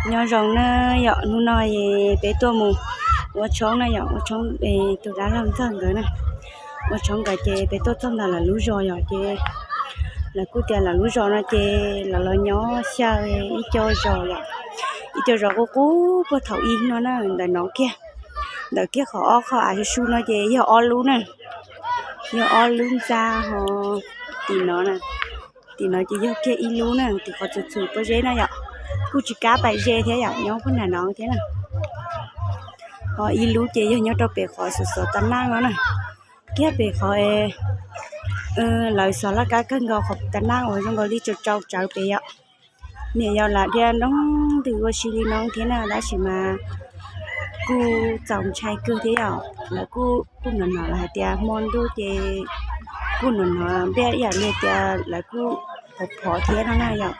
Nyob zoo na yom, hnub no peb tuaj mus ua tshoob na yom, ua tshoob, tus dab laug Ntxawg nkawd na. Ua tshoob nkawd ces peb tuaj txog ntawm lawv lub zos yom, ces lawv kuj tias lawv lub zos no ces lawv los nyob xyaw ib co zos yom, ib co zos qub qub puag thaum ub no na, ntawm no kiag, ntawm kiag qhov ob qho av su su no ces yog ob lub na, yog ob lub ntxa ho tim no na, tim no ces yog kiag ib lub na, tim qhov txhum txhum pob zeb na yom, kuj tsis kab pais ze thiab yom, nyob puag nram no thiab na. Ho ib lub ces yog nyob rau pem qhov xov xov tas naj no na, kiag pem qhov lawv xov laj kab kawg nkaus qhov tas naj uas zoo nkaus li tsau tsau tsawv pem yom. Niam yau lam dhia nroo ntws ua si li no thiab na, tab sis mas kuj txaus ntshai kawg thiab yom. Lawv kuj, kuj hnov hnov lawv hais tias hmo ntuj ces kuj hnov hnov npiaj ib yam li tias lawv kuj phov phov thiab no na yom.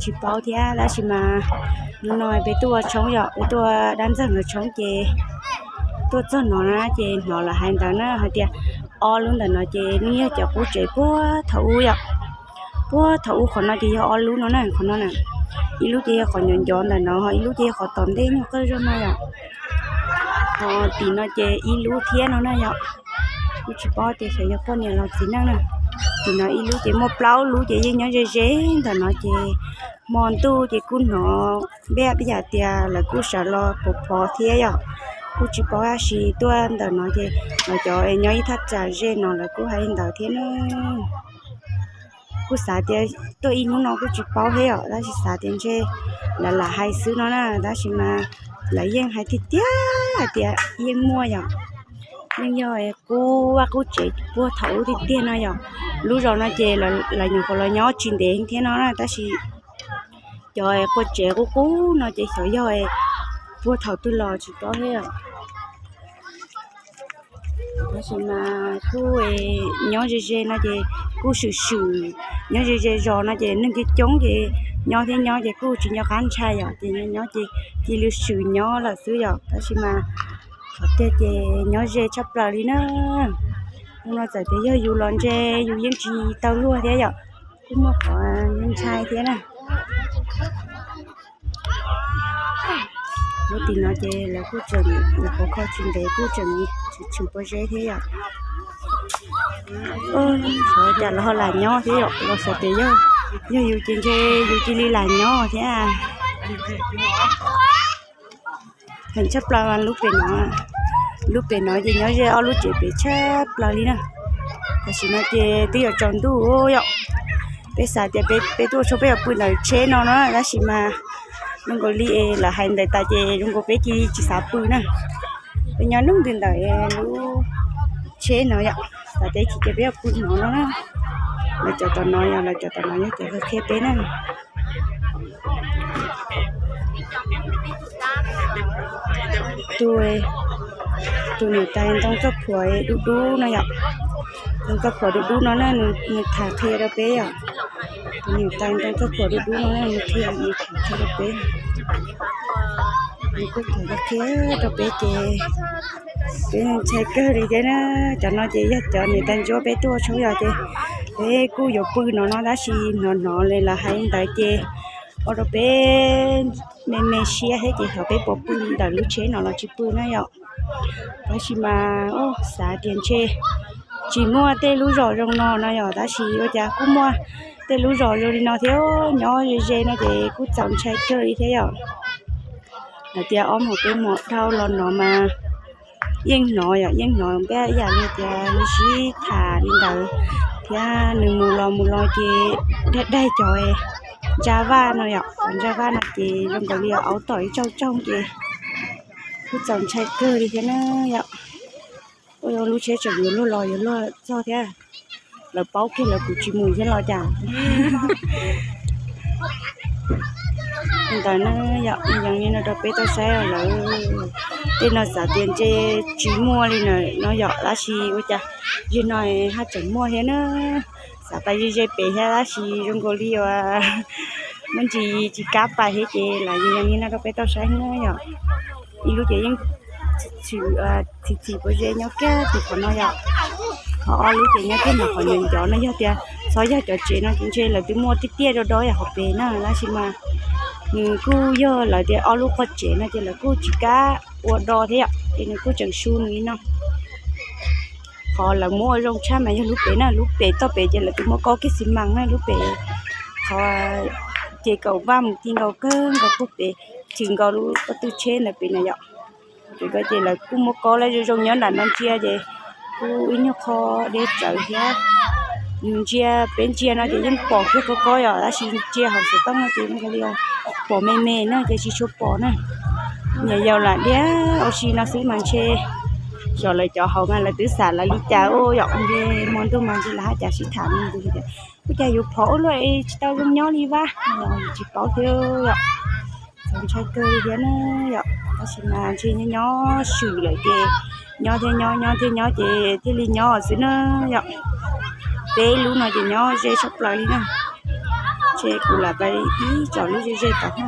Tsis paub thiab, tab sis mas hnub no peb tuaj ua tshoob yom, peb tuaj dab Ntxawg nkawd tshoob ces tuaj txog no na ces hnov lawv hais ntawd na, hais tias ob lub ntawm no ces nws yog cov qub tsev puag thaum ub yom. Puag thaum ub qhov no ces yog ob lub no na, qhov no na, ib lub ces yog qhov ncov ncov ntawm no, ho ib lub ces yog qhov tom ntej nyuag qawj zog no yom. Ho tim no ces ib lub thiab no na yom. Kuj tsis paub tias xyov yog poj niam los txiv neej na. Tim no ib lub ces muaj plaub lub ces yeej nyob ze ze ntawm no ces hmo ntuj ces kuj hnov npiaj ib yam tias lawv kuj sawv los phov phov thiab yom. Kuj tsis paub dab tsi, tuaj ntawm no ces lawv cov nyob ib thaj tsam ze no lawv kuj hais li ntawd thiab na. Kuj xav tias tuaj ib hnub no kuj tsis paub thiab yom, tab sis xav tias ntshe lawv lam hais xwb no na, tab sis mas lawv yeej hais tiag tiag hais tias yeej muaj yom. Yeej yog qub vaj qub tsev puag thaum ub tiag tiag no yom. Lub zos no ces lawv nyuam qhuav los nyob tsis ntev thiab no na, tab sis cov quaj tsev qub qub no ces xyov yog puag thaum twg los tsis paub thiab. Tab sis mas kuj nyob ze ze no ces kuj swm swm, nyob ze ze zos no ces neeg coob coob ces nyob thiab nyob ces kuj tsis nco qab ntshai yom, ces nyob nyob ces cia li swm nyob lawm xwb yom. Tab sis mas qhov tiag ces nyob ze tshaj plaws li na. Hnub no txawm tias yog yus los ntshe yus yeej tsis tau luag thiab yom, kuj muaj qhov ntshai thiab na. Lub tim no ces lawv kuj tseem, lawv qhov kho tsis ntev kuj tseem tshwm pob zeb thiab yom. Xyov cas lawv ho lam nyob thiab yom, los xav tias yog, yog yus ces ntshe yus cia li lam nyob thiab. Heev tshaj plaws mas lub pem no, lub pem no ces nyob ze ob lub tsev pem tshaj plaws li na. Tam sim no ces twb yuav tsaus ntuj yom. Peb xav tias peb tuaj tshoob peb yuav pw ntawm tsheb no na, tab sis mas zoo nkaus li lawv hais ntawd tas ces zoo nkaus peb cia li tsis xav pw na. Peb nyob nroo ntws ntawm lub tsheb no yom, xav tias chim ces peb yuav pw no no na. Lawv cov tom no yog, lawv cov tom no yog cov qhia peb na. Tus, tus niam tais ntoo txoj phuam dub dub no yom. Ntoo txoj phuam dub dub no na, nws tham qhia rau peb yom. Tus niam tais ntoo txoj phuam dub dub no na, nws qhia, nws tham qhia rau peb. Nws kuj tham qhia rau peb ces peb ntshai kawg li thiab na. Cov no ces yog cov niam tais ntsuab peb tuaj tshoob yom, ces peb kuj yuav pw no no tab sis hnov hnov li lawv hais ntawd ces ua rau peb me me siab thiab ces xyov peb puas pw ntawm lub tsheb no los tsis pw na yom. Tab sis mas xav tias ntshe tsis muaj tej lub zos zoo no no yom, tab sis ua cas kuj muaj tej lub zos zoo li no thiab. Nyob ze ze no ces kuj txaus ntshai kawg li thiab yom. Hais tias ob hmos peb hmos dhau los no mas yeej hnov yom, yeej hnov npiaj ib yam li tias nws sib tham li ntawd thiab nws mus los mus los ces daig daig cov ntsa vaj no yom, cov ntsa vaj no ces zoo nkaus li aub tom ib tsoog tsoog ces kuj txaus ntshai kawg li thiab na yom. Ua lub tsheb tseem yuav luag los yuav luag txog thiab. Lawv paub kiag lawv kuv tsis mus thiab los cas. Ntawd na yom, yog li no rau peb tau saib lawm. Tej no xav tias ntshe tsis muaj li no yom, tab sis ua cas yog no haj tseem muaj thiab na. Xav pais ze ze pem thiab tab sis zoo nkaus li uas muaj ntsis tsis kam pais thiab ces lam yog li no rau peb tau saib na yom. Ib lub ces yeej txhim txhim pob zeb nyob kiag tim qhov no yom. Ho ob lub ces nyob kiag ntawm qhov ncov ncov no, yog tias txhob yog cov tsev no ces ntshe lawv twb muaj tiaj tiaj do do yam qhov pem na, tab sis mas Nws kuj yog lawv tias ob lub qhov tsev no ces lawv kuj tsis kam ua do thiab yom, ces nws kuj tseem su nws li no. Qhov lawv muab ua zoo tshaj mas yog lub pem na, lub pem toj pem ces lawv kuj muab kob kiag xi mas na, lub pem qhov ces kaum vaj mus ti nkaus kawg nkaus puag pem, tshwm nkaus lub pob tw tsheb ntawd pem na yom. Ces ko ces lawv kuj muab kob lawm zoo zoo nyob nram no ntsia ces kuj ib nyuag qho deb tsawv thiab. Yus ntsia peb ntsia no ces yeej pom kiag kob kob yom, tab sis ntsia hauv xov tooj no ces zoo li pom me me na ces tsis tshua pom na. Niam yau lam diab ua si no xwb mas ntshe xyov lawv cov hauv mas lawv twb xam lawv li cas ua yom, ntshe hmo ntuj mas ntshe lawv haj cas sib tham mus tias ua cas yus phom ua luaj tsis tau zoo nyob li vaj, tsis paub thiab yom. Txaus ntshai kawg li thiab na yom, tab sis mas ntshe nyob nyob swm lawm ces nyob thiab nyob nyob thiab nyob ces thiaj li nyob xwb na yom. Peb lub no ces nyob ze tshaj plaws li na. Ces kuv lam pais ib tsom lub ze ze tod na.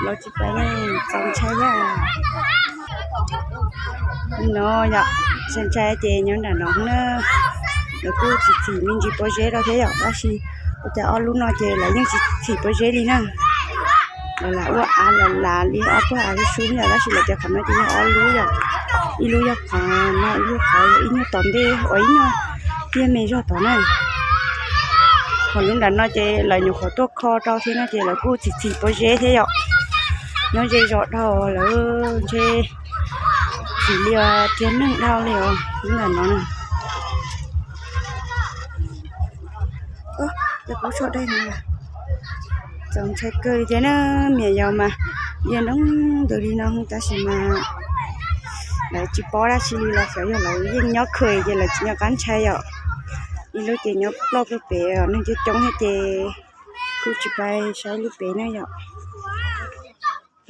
Los tsis pais ne, txaus ntshai thiab. Li no yom, txaus ntshai ces nyob nram no na. Lawv kuj txhim txhim me ntsis pob zeb rau thiab yom, tab sis ua cas ob lub no ces lawv yeej tsis txhim pob zeb li na. Lawv lam ua av lam lav li ob pawg av li su yom, tab sis lawv cov qhov no ces yog ob lub yom. Ib lub yog qhov no, ib lub qhov yog ib nyuag tom ntej uas ib nyuag tiaj me zog tod na. Qhov lub nram no ces lawv nyuam qhuav tuaj kho rau thiab no ces lawv kuj txhim txhim pob zeb thiab yom. Nyob ze zos dhau lawv ntshe txhim li uas tiag neeg dhau li os lub nram no na. Cov kuv tshuaj dej no txaus ntshai kawg li thiab na. Niam yau mas yog nroo ntws li no tab sis mas lawv tsis paub dab tsi li los xyov yog lawv yeej nyob khaws ces lawv tsis nco qab ntshai yom. Ib lub ces nyob ploj puag pem neeg coob coob thiab ces kuj tsis pais saib lub pem na yom.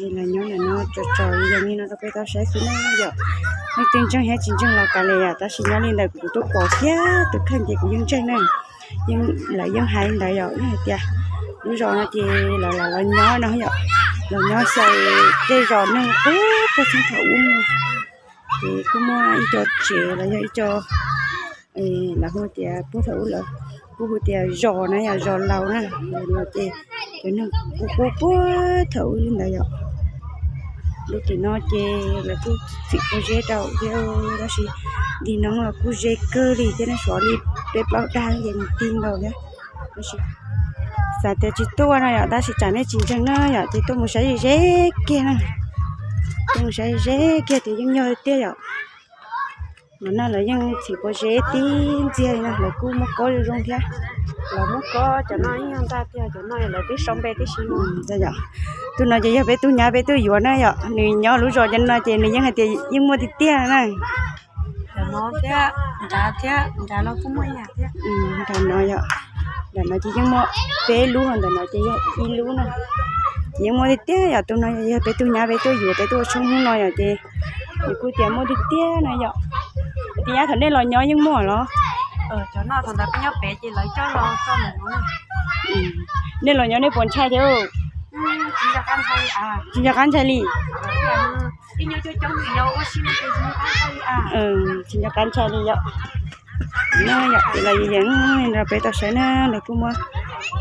Es lawv nyob ntawm no tso tso yog li no rau peb tau saib xwb na yom. Leej twg ntseeg thiab tsis ntseeg los kav liam yom, tab sis nyob li ntawm kuv tuaj pom kiag tus kheej ces kuv yeej ntseeg na. Lawv yeej hais li ntawd yom, yeej hais tias lub zos no ces lawv los los nyob no yom, los nyob xyaw tej zos neeg puag thaum ub no. Ces kuj muaj ib co tsev los yog ib co, lawv hu tias puag thaum ub lawv kuj hu tias zos na yom, zos laus na, no ces cov neeg kuj puag puag thaum ub li ntawd yom. Lub tim no ces lawv kuj txhim pob zeb rau thiab, tab sis li no los kuj ze kawg li thiab ne, suav li peb plaub dag ces mus ti nkaus thiab. Xav tias tsis tuaj no yom, tab sis tsam nej tsis ntseeg na yom, ces tuaj mus saib ze ze kiag na. Tuaj mus saib ze ze kiag ces yeej yog tiag yom. Los no lawv yeej txhim pob zeb tib ntxiag li no, lawv kuj muab kob zoo zoo thiab. Lawv muab kob cov no ib nyuag ntag tiag, cov no lawv twb sau npe tib si mus. Tus no ces yog peb tug nyab peb tuaj yuav na yom, nws nyob lub zos cov no ces nws yeej hais tias yeej muaj tiag tiag na. Nram no thiab, nrad thiab, nrad no kuj muaj ib yam thiab. Nram no yom, nram no ces yeej muaj peb lub, ntawm no ces yog ib lub na. Ces yeej muaj tiag tiag yom, tus no yog peb tug nyab peb tuaj yuav peb tuaj ua tshoob hnub no yom, ces nws kuj tias muaj tiag tiag na yom. Tus nyab thaum nej los nyob yeej muaj los? Cov no thaum ntawd peb nyob pem ces lawv coj los tso ntawm no. Nej los nyob nej puas ntshai thiab? Tsis nco qab ntshai li. Tsis nco qab ntshai li yom. Tsis nco qab ntshai li yom. No yom, ces lawv yeej rau peb tau saib na, lawv kuj muab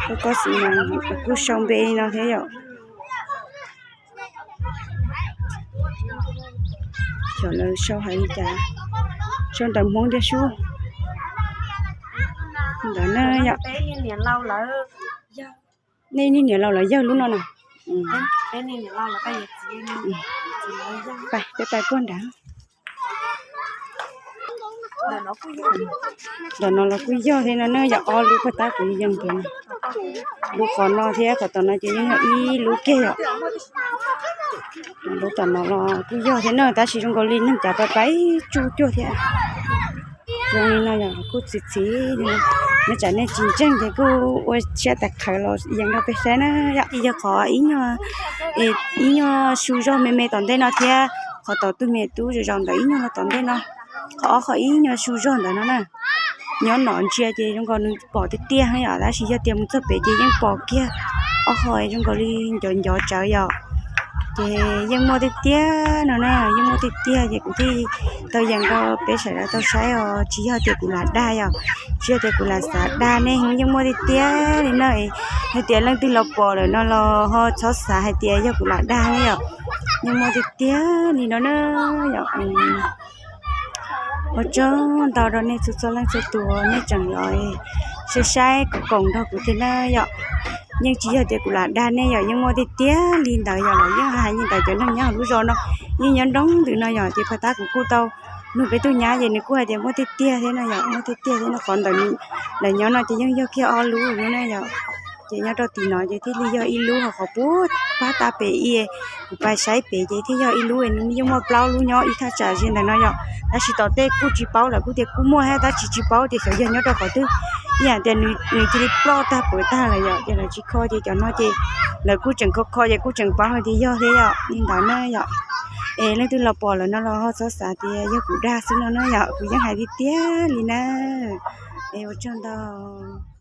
kob kob xwb no, lawv kuj sau npe li no thiab yom. Xyov lawv sau hais li cas, sau ntawv Hmoob thiab sub. Ntawd na yom. Nej niag niam laus los yawg lub no na. Peb niag niam laus los yawg txiv. Peb pais puag nrad. Ntawm no los kuj yog thiab no na, yog ob lub puag ta kuv yeej ntawd. Lub qhov no thiab qhov tom no ces yeej yog ib lub kiag yom. Lub tom no los kuj yog thiab na, tab sis zoo nkaus li neeg cav pais pais tsuj cuag thiab. Zoo li no yog kuj txi txiv, nyob tsam nej tsis ntseeg ces kuj ua siab tas qhawv los yees rau peb saib na yom. Yog qhov ib nyuag, ib nyuag su zog me me tom ntej no thiab qhov tom tus me tub zaum zaum ntawd ib nyuag los tom ntej no, qhov ob qhov ib nyuag su zog ntawd no na. Nyob no ntsia ces zoo nkaus nws pom tiag tiag yom, tab sis yog tias mus txog pem ces yeej pom kiag ob qho zoo nkaus li ncov ncov tsawv yom. Ces yeej muaj tiag tiag no na, yeej muaj tiag tiag ces kuv thiaj tau yees rau peb sawv daws tau saib os, tsis yog tias kuv lam dag yom, tsis yog tias kuv lam xav dag nej, yeej muaj tiag tiag li na. Hais tias leej twg los pom lawm no los ho txhob xav hais tias yog kuv lam dag ne yom, yeej muaj tiag tiag li no na yom. Ua tsaug ntau rau nej txhua txhua leej txhua tus nej tseem los saib saib koom koom nrog kuv thiab na yom. Yeej tsis yog tias kuv lam dag nej yom, yeej muaj tiag tiag li ntawd yom, lawv yeej hais li ntawd, cov neeg nyob hauv lub zos no yeej nyob nroo ntws no yom. Ces pag tab kuv kuj tau nug peb tug nyab ces nws kuj hais tias muaj tiag tiag thiab no yom, muaj tiag tiag thiab no. Qhov ntawd lawv nyob no ces yeej yog kiag ob lub no na yom. Ces nyob rau tim no ces thiaj li yog ib lub, ho qhov puag pab tab pem ib, kuv pais saib pem ces thiaj yog ib lub, nws yeej muaj plaub lub nyob ib thaj tsam ze ntawm no yom. Tab sis tom tej kuj tsis paub, lawv kuj tias kuj muaj thiab tab sis tsis paub tias xyov yog nyob rau qhov twg. Ib yam tias nws cia li ploj tag pawv tag lawm yom, ces lawv tsis kho ces cov no ces lawv kuj tseem kho kho ces kuj tseem paub hais tias yog thiab yom, li ntawd na yom. Es leej twg los pom lawm no los ho txhob xav tias yog kuv dag xwb no na yom, kuv yeej hais tiag tiag li na. Es ua tsaug ntau.